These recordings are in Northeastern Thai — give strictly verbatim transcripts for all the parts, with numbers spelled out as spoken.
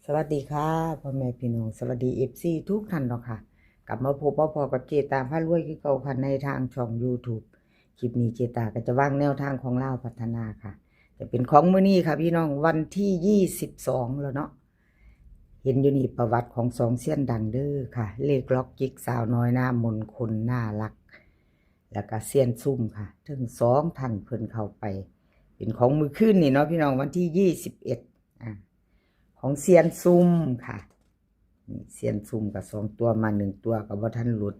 สวัสดีค่ะ พ่อแม่พี่น้อง สวัสดี เอฟซี ทุกท่านเนาะค่ะ กลับมาพบมาพ้อกับเจตาพารวยคือเก่าค่ะ ในทางช่อง YouTube คลิปนี้เจตาก็จะวางแนวทางของลาวพัฒนาค่ะ จะเป็นของมื้อนี้ค่ะพี่น้อง วันที่ยี่สิบสองแล้วเนาะ เห็นอยู่นี่ประวัติของสองเซียนดังเด้อค่ะ เลขล็อกจิกสาวน้อยหน้ามนต์คนน่ารัก แล้วก็เซียนซุ่มค่ะ ทั้งสองท่านเพิ่นเข้าไป เป็นของมื้อคืนนี่เนาะพี่น้อง วันที่ยี่สิบเอ็ด อ่า ของเซียนซุ่มค่ะ นี่เซียนซุ่มกับสองตัวมาหนึ่งตัวกับบ่ทันหลุด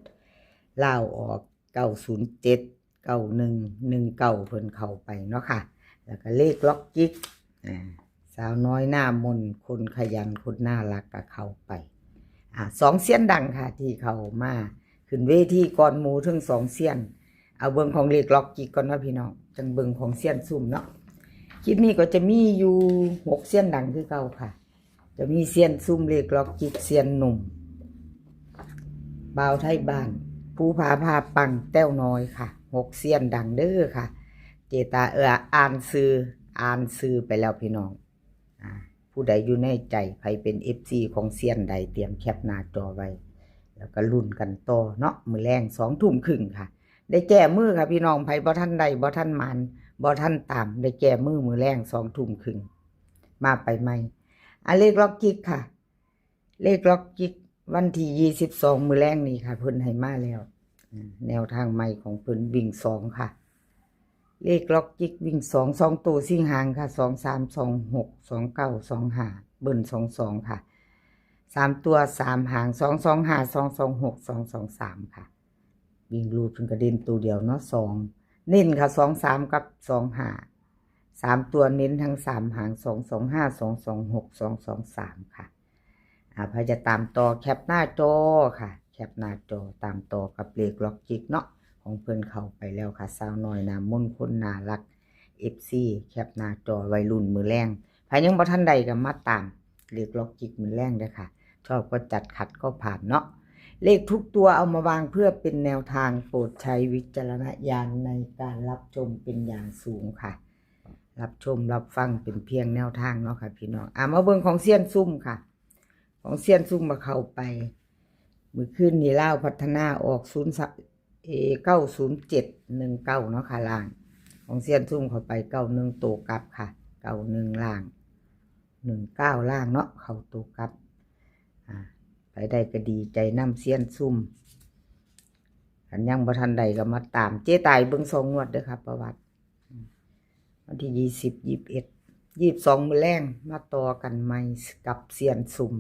ลาวออก เก้าศูนย์เจ็ด เก้าหนึ่ง หนึ่งเก้า เพิ่นเข้าไปเนาะค่ะ แล้วก็เลขล็อกจิก อ่า สาวน้อยหน้ามนต์ คนขยัน คนน่ารักก็เข้าไป อ่า สองเซียนดังค่ะ ที่เข้ามาขึ้นเวทีก่อนหมู่ทั้งสองเซียน เอาเบิ่งของเลขล็อกจิกก่อนเนาะพี่น้อง จั่งเบิ่งของเซียนซุ่มเนาะ คลิปนี้ก็จะมีอยู่หกเซียนดังคือเก่าค่ะ จะมีเซียนซุ่มเลขล็อกจิก เซียนหนุ่ม บ่าวไทยบ้าน ภูผาพาปัง แต้วน้อยค่ะ หกเซียนดังเด้อค่ะ เจตาเอืออ่านชื่อ อ่านชื่อไปแล้วพี่น้อง อ่า ผู้ใดอยู่ในใจ ไผเป็น เอฟซี ของเซียนใด เตรียมแคปหน้าจอไว้ แล้วก็ลุ้นกันต่อเนาะ มื้อแลงสองทุ่มครึ่งค่ะ ได้แก้มือค่ะพี่น้อง ไผบ่ทันได้ บ่ทันหมาน บ่ทันตาม ได้แก้มือมื้อแลงสองทุ่มครึ่ง มาไปใหม่ อ่ะ เลขล็อกจิกค่ะ เลขล็อกจิก วันที่ยี่สิบสอง มื้อแลงนี่ค่ะ เพิ่นให้มาแล้ว อ่า แนวทางใหม่ของเพิ่นวิ่งสองค่ะ เลขล็อกจิกวิ่งสอง สองตัวสี่หางค่ะ สองสาม สองหก สองเก้า สองห้า เบิ้ล สองสอง ค่ะ สามตัวสามหาง สองสองห้า สองสองหก สองสองสาม ค่ะ วิ่งรูดเพิ่นก็เด่นตัวเดียวเนาะ สอง เน้นค่ะ สองสาม กับ สองห้า สามตัวเน้นทั้งสามหาง สองสองห้า สองสองหก สองสองสาม ค่ะ อ่า ไผจะตามต่อแคปหน้าจอค่ะ แคปหน้าจอตามต่อกับเลขล็อกจิกเนาะ ของเพิ่นเข้าไปแล้วค่ะ สาวน้อยหน้ามนต์คนน่ารัก เอฟซี แคปหน้าจอไว้ลุ้นมื้อแลง ไผยังบ่ทันได้ก็มาตามเลขล็อกจิกมื้อแลงเด้อค่ะ ชอบก็จัด ขัดก็ผ่านเนาะ เลขทุกตัวเอามาวางเพื่อเป็นแนวทาง โปรดใช้วิจารณญาณในการรับชมเป็นอย่างสูงค่ะ รับชมรับฟังเป็นเพียงแนวทางเนาะค่ะพี่น้อง อ่ะ มาเบิ่งของเซียนซุ่มค่ะ ของเซียนซุ่มมาเข้าไป มื้อคืนนี้ลาวพัฒนาออกศูนย์ เอ เก้าศูนย์เจ็ด หนึ่งเก้า เนาะค่ะ ล่าง ของเซียนซุ่มเข้าไป เก้าหนึ่ง ตัวกลับค่ะ เก้าหนึ่ง ล่าง หนึ่งเก้า ล่างเนาะ เข้าตัวกลับ อ่า ไปได้ก็ดีใจนำเซียนซุ่ม คันยังบ่ทันได้ก็มาตาม เจตาเบิ่งสองงวดเด้อค่ะ ประวัติ วันที่ยี่สิบ ยี่สิบเอ็ด ยี่สิบสอง มื้อแลงมาต่อกันใหม่กับเซียนซุ่ม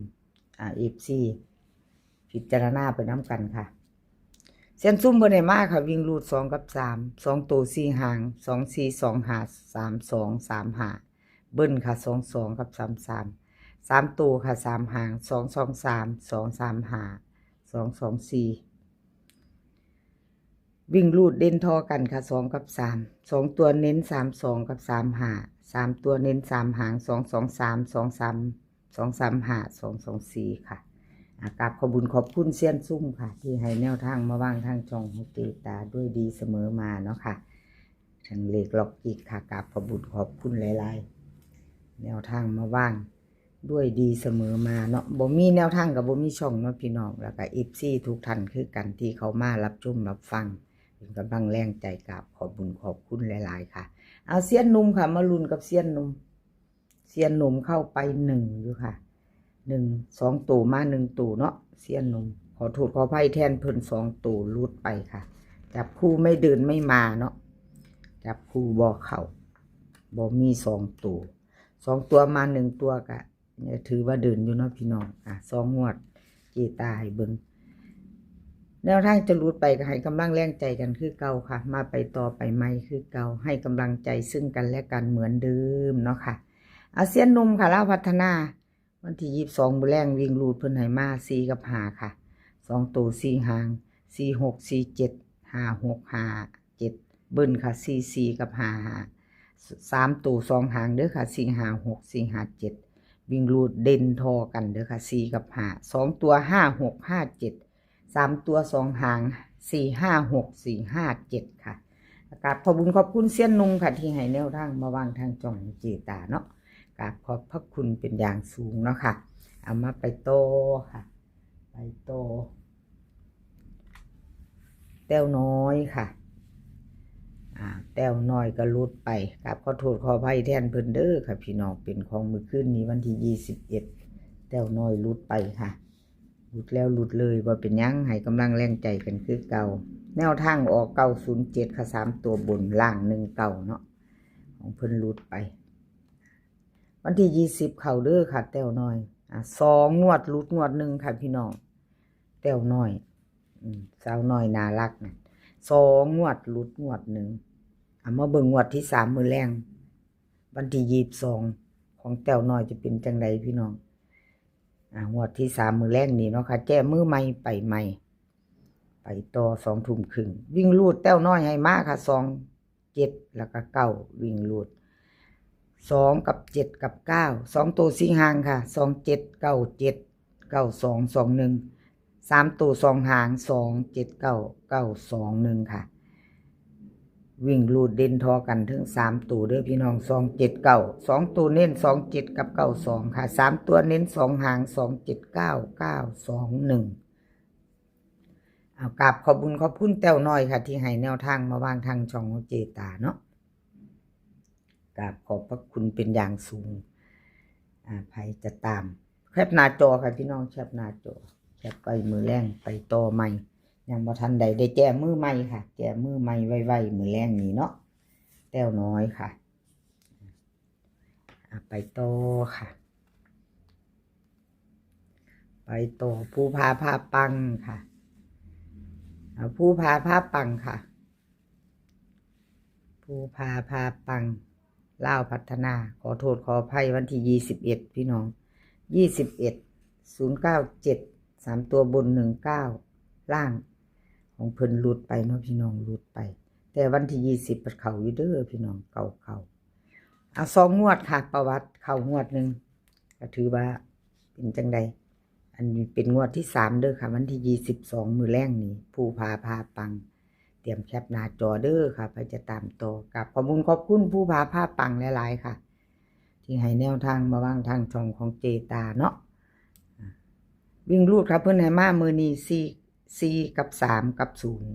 อ่า เอฟซี พิจารณาไปนำกันค่ะ เซียนซุ่มเพิ่นให้มาค่ะ วิ่งรูดสองกับสาม สองตัวสี่หาง สองสี่ สองห้า สามสอง สามห้า เบิ้ลค่ะ สองสอง กับ สามสาม สามตัวค่ะ สามหาง สองสองสาม สองสามห้า สองสองสี่ วิ่งรูดเด่นท่อกันค่ะ สองกับสาม สองตัวเน้น สามสอง กับ สามห้า สามตัวเน้นสามหาง สองสองสาม สองสาม สองสามห้า สองสองสี่ ค่ะ อ่ะ กราบขอบบุญขอบคุณเซียนซุ่มค่ะ ที่ให้แนวทางมาวางทางช่องให้เจตาด้วยดีเสมอมาเนาะค่ะ ทั้งเลขล็อกจิกค่ะ กราบขอบบุญขอบคุณหลายๆ แนวทางมาวางด้วยดีเสมอมาเนาะ บ่มีแนวทางก็บ่มีช่องเนาะพี่น้อง แล้วก็ เอฟซี ทุกท่านคือกันที่เข้ามารับชมรับฟัง เป็นกำลังแรงใจ กราบขอบบุญขอบคุณหลายๆ ค่ะ เอาเซียนหนุ่มค่ะ มาลุ้นกับเซียนหนุ่ม เซียนหนุ่มเข้าไปหนึ่งอยู่ค่ะ หนึ่ง สองตัวมาหนึ่งตัวเนาะ เซียนหนุ่ม ขอโทษขออภัยแทนเพิ่น สองตัวหลุดไปค่ะ จับคู่ไม่เดินไม่มาเนาะ จับคู่บ่เข้า บ่มีสองตัว สองตัวมาหนึ่งตัวก็ถือว่าเดินอยู่เนาะพี่น้อง อ่ะ สองงวด เจตาให้เบิ่ง แนวทางจะหลุดไปก็ให้กำลังแรงใจกันคือเก่าค่ะ มาไปต่อไปใหม่คือเก่า ให้กำลังใจซึ่งกันและกันเหมือนเดิมเนาะค่ะ อาเซียนหนุ่มค่ะ ลาวพัฒนา วันที่ยี่สิบสอง มื้อแลงวิ่งรูดเพิ่นให้มา สี่ กับ ห้า ค่ะ สองตัวสี่หาง สี่หก สี่เจ็ด ห้าหก ห้าเจ็ด เบิ้ลค่ะ สี่สี่ กับ ห้าห้า สามตัวสองหางเด้อค่ะ สี่ห้าหก สี่ห้าเจ็ด วิ่งรูดเด่นท่อกันเด้อค่ะ สี่ กับ ห้า สองตัว ห้าหก ห้าเจ็ด สามตัวสองหาง สี่ห้าหก สี่ห้าเจ็ด ค่ะ กราบขอบบุญขอบคุณเซียนหนุ่มค่ะ ที่ให้แนวทางมาวางทางช่องเจตาเนาะ กราบขอบพระคุณเป็นอย่างสูงเนาะค่ะ เอามาไปต่อค่ะ ไปต่อ แต้วน้อยค่ะ อ่า แต้วน้อยก็หลุดไป ครับ ขอโทษขออภัยแทนเพิ่นเด้อค่ะพี่น้อง เป็นของมื้อคืนนี้วันที่ยี่สิบเอ็ด แต้วน้อยหลุดไปค่ะ หลุดแล้วหลุดเลย บ่เป็นหยัง ให้กำลังแรงใจกันคือเก่า แนวทางออกเก้าศูนย์เจ็ดค่ะ สามตัวบน ล่างหนึ่งเก้าเนาะ ของเพิ่นหลุดไป วันที่ยี่สิบเข้าเด้อค่ะ แต้วน้อย อ่ะ สองงวดหลุดงวดหนึ่งค่ะพี่น้อง แต้วน้อย อืม สาวน้อยน่ารักนะ สองงวดหลุดงวดหนึ่ง อ่ะ มาเบิ่งงวดที่สามมื้อแลง วันที่ยี่สิบสอง ของแต้วน้อยจะเป็นจังใดพี่น้อง อ่ะ งวดที่สามมื้อแลงนี้เนาะค่ะ แจ้มือใหม่ไปใหม่ ไปต่อสองทุ่มครึ่ง วิ่งรูดแต้วน้อยให้มาค่ะ สองเจ็ด แล้วก็เก้า วิ่งรูด สองกับเจ็ดกับเก้า สองตัวสี่หางค่ะ สองเจ็ด เก้าเจ็ด เก้าสอง สองหนึ่ง สามตัวสองหาง สองเจ็ดเก้า เก้าสองหนึ่งค่ะ วิ่งรูดเด่นทอกันถึงสามตัวเด้อพี่น้อง สองเจ็ดเก้า สองตัวเน้น สองเจ็ด กับ เก้าสอง ค่ะ สามตัวเน้นสองหาง สองเจ็ดเก้า เก้าสองหนึ่ง เอา กราบขอบบุญขอบคุณแต้วน้อยค่ะ ที่ให้แนวทางมาวางทางช่องของเจตาเนาะ กราบขอบพระคุณเป็นอย่างสูง อ่า ใครจะตาม แคปหน้าจอค่ะพี่น้อง แคปหน้าจอ แคปไปมื้อแลงไปต่อใหม่ ยังบ่ทันใดได้แจ้มือใหม่ค่ะ แจ้มือใหม่ไวๆ มื้อแลงนี้เนาะ แต้วน้อยค่ะ อ่ะ ไปต่อค่ะ ไปต่อ ภูผาพาปังค่ะ อ่ะ ภูผาพาปังค่ะ ภูผาพาปัง ลาวพัฒนา ขอโทษขออภัย วันที่ยี่สิบเอ็ดพี่น้อง ยี่สิบเอ็ด ศูนย์เก้าเจ็ด สามตัวบน หนึ่งเก้า ล่าง ของเพิ่นหลุดไปเนาะพี่น้อง หลุดไป แต่วันที่ยี่สิบเพิ่นเข้าอยู่เด้อพี่น้อง เก่าเข้า เอาสองงวดค่ะ ประวัติเข้างวดหนึ่ง ก็ถือว่าเป็นจังใด อันนี้เป็นงวดที่สามเด้อค่ะ วันที่ยี่สิบสองมื้อแลงนี้ ภูผาพาปัง เตรียมแคปหน้าจอเด้อค่ะ ไปจะตามต่อ กราบขอบคุณขอบคุณภูผาพาปังหลายๆค่ะ ที่ให้แนวทางมาวางทางช่องของเจตาเนาะ อ่ะ วิ่งรูดค่ะ เพิ่นให้มามื้อนี้สี่ สี่กับสามกับศูนย์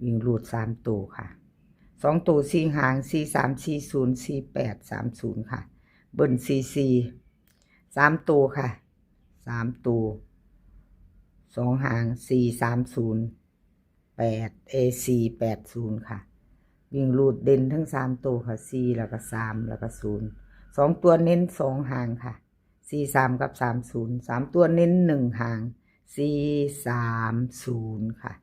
วิ่งรูดสามตัวค่ะ สองตัวสี่หาง สี่สาม สี่ศูนย์ สี่แปด สามศูนย์ค่ะ เบิ้ล สี่สี่ สามตัวค่ะ สามตัว สองหาง สี่สามศูนย์ แปด เอ สี่แปดศูนย์ค่ะ วิ่งรูดเด่นทั้งสามตัวค่ะ สี่ แล้วก็สาม แล้วก็ศูนย์ สองตัวเน้นสองหางค่ะ สี่สาม กับ สามศูนย์ สามตัวเน้นหนึ่งหาง สี่สามศูนย์ค่ะ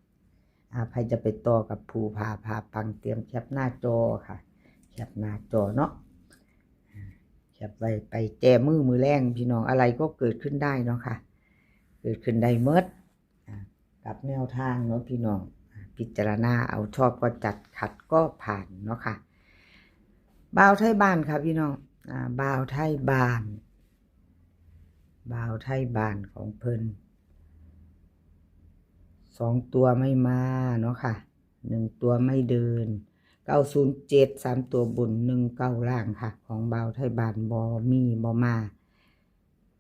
อ่า ใครจะไปต่อกับภูผาพาปัง เตรียมแคปหน้าจอค่ะ แคปหน้าจอเนาะ อ่า แคปไว้ไปแจ้มือมื้อแลงพี่น้อง อะไรก็เกิดขึ้นได้เนาะค่ะ เกิดขึ้นได้เมิด อ่า กับแนวทางเนาะพี่น้อง อ่า พิจารณาเอา ชอบก็จัด ขัดก็ผ่านเนาะค่ะ บ่าวไทยบ้านค่ะพี่น้อง อ่า บ่าวไทยบ้าน บ่าวไทยบ้านของเพิ่น สองตัวไม่มาเนาะค่ะ หนึ่งตัวไม่เดิน เก้าศูนย์เจ็ด สามตัวบน หนึ่งเก้า ล่างค่ะ ของบ่าวไทยบ้านบ่มีบ่มา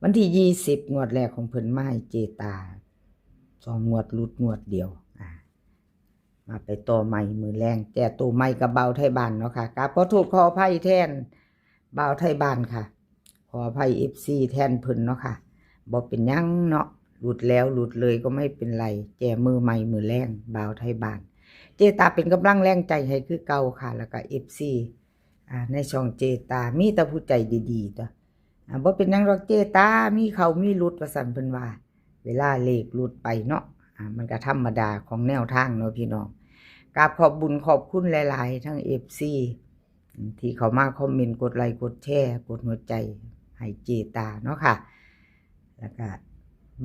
วันที่ยี่สิบ งวดแรกของเพิ่นมาให้เจตา สองงวดหลุดงวดเดียว อ่า มาไปต่อใหม่มื้อแลง แจ้ตัวใหม่กับบ่าวไทยบ้านเนาะค่ะ กราบขอโทษขออภัยแทนบ่าวไทยบ้านค่ะ ขออภัย เอฟซี แทนเพิ่นเนาะค่ะ บ่เป็นหยังเนาะ หลุดแล้วหลุดเลยก็ไม่เป็นไร แจ้มือใหม่มื้อแลง บ่าวไทยบ้าน เจตาเป็นกำลังแรงใจให้คือเก่าค่ะ แล้วก็ เอฟซี อ่า ในช่องเจตา มีแต่ผู้ใจดีๆ ตัว อ่า บ่เป็นหยังดอกเจตา มีเข้ามีหลุดว่าซั่นเพิ่นว่า เวลาเลขหลุดไปเนาะ อ่า มันก็ธรรมดาของแนวทางเนาะพี่น้อง กราบขอบบุญขอบคุณหลายๆ ทั้ง เอฟซี ที่เข้ามาคอมเมนต์ กดไลค์ กดแชร์ กดหัวใจให้เจตาเนาะค่ะ แล้วก็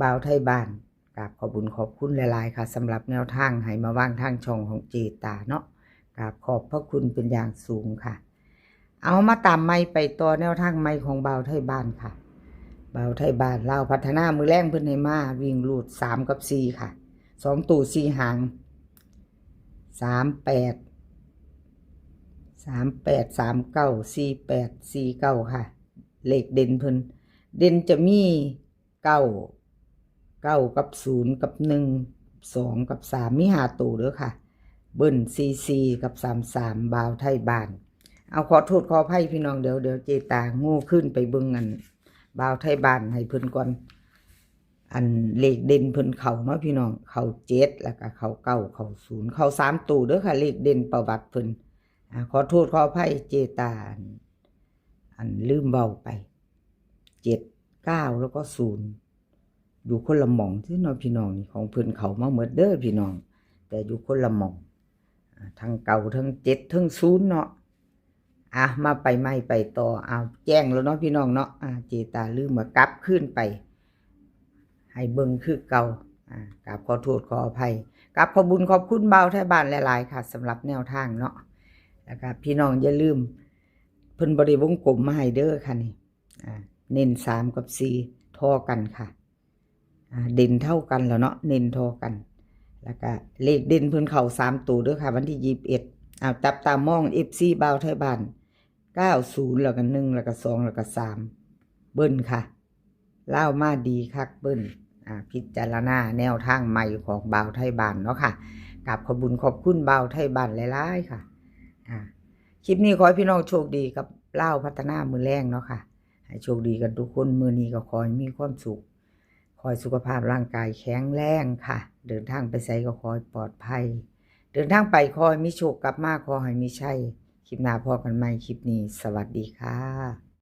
บ่าวไทยบ้าน กราบขอบบุญขอบคุณหลายๆค่ะ สำหรับแนวทางให้มาวางทางช่องของเจตาเนาะ กราบขอบพระคุณเป็นอย่างสูงค่ะ เอามาตามใหม่ไปต่อแนวทางใหม่ของบ่าวไทยบ้านค่ะ บ่าวไทยบ้านลาวพัฒนา มื้อแลงเพิ่นให้มาวิ่งรูดสามกับสี่ค่ะ สองตัวสี่หาง สามแปด สามแปด สามเก้า สี่แปด สี่เก้าค่ะ เลขเด่นเพิ่น เด่นจะมีเก้า เก้ากับศูนย์กับหนึ่ง สองกับสาม มีห้าตัวเด้อค่ะ เบิ้ลสี่สี่กับสามสาม บ่าวไทยบ้าน เอาขอโทษขออภัยพี่น้อง เดี๋ยวเดี๋ยวเจตาโง่ขึ้นไปเบิ่งอันบ่าวไทยบ้านให้เพิ่นก่อน อันเลขเด่นเพิ่นเข้าเนาะพี่น้อง เข้าเจ็ด แล้วก็เข้าเก้า เข้าศูนย์ เข้าสามตัวเด้อค่ะ เลขเด่นประวัติเพิ่น อ่า ขอโทษขออภัยเจตา อัน อันลืมเว้าไป เจ็ด เก้า แล้วก็ศูนย์ อยู่คนละหม่องที่เนาะพี่น้อง นี่ของเพิ่นเข้ามาหมดเด้อพี่น้อง แต่อยู่คนละหม่อง อ่า ทั้งเก้า ทั้งเจ็ด ทั้งศูนย์เนาะ อ่ะ มาไปใหม่ไปต่อ เอาแจ้งแล้วเนาะพี่น้องเนาะ อ่า เจตาลืมมากลับขึ้นไป ให้เบิ่งคือเก่า อ่า กราบขอโทษขออภัย กราบขอบบุญขอบคุณบ่าวไทยบ้านหลายๆค่ะ สำหรับแนวทางเนาะ แล้วก็พี่น้องอย่าลืม เพิ่นบ่ได้วงกลมมาให้เด้อค่ะนี่ อ่า เน้นสามกับสี่ ท่อกันค่ะ อ่า เด่นเท่ากันแล้วเนาะ เน้นท่อกัน แล้วก็เลขเด่นเพิ่นเข้าสามตัวเด้อค่ะ วันที่ยี่สิบเอ็ด เอาจับตามอง เอฟซี บ่าวไทยบ้าน เก้าศูนย์ แล้วก็หนึ่ง แล้วก็สอง แล้วก็สาม เบิ้ลค่ะ ลาวมาดีคักเบิ้ล อ่า พิจารณาแนวทางใหม่ของบ่าวไทยบ้านเนาะค่ะ กราบขอบบุญขอบคุณบ่าวไทยบ้านหลายๆค่ะ อ่า คลิปนี้ขอให้พี่น้องโชคดีกับลาวพัฒนามื้อแลงเนาะค่ะ ให้โชคดีกันทุกคน มื้อนี้ก็ขอให้มีความสุข ขอให้สุขภาพร่างกายแข็งแรงค่ะ เดินทางไปไสก็ขอให้ปลอดภัย เดินทางไปขอให้มีโชค กลับมาขอให้มีชัย คลิปหน้าพ้อกันใหม่ คลิปนี้สวัสดีค่ะ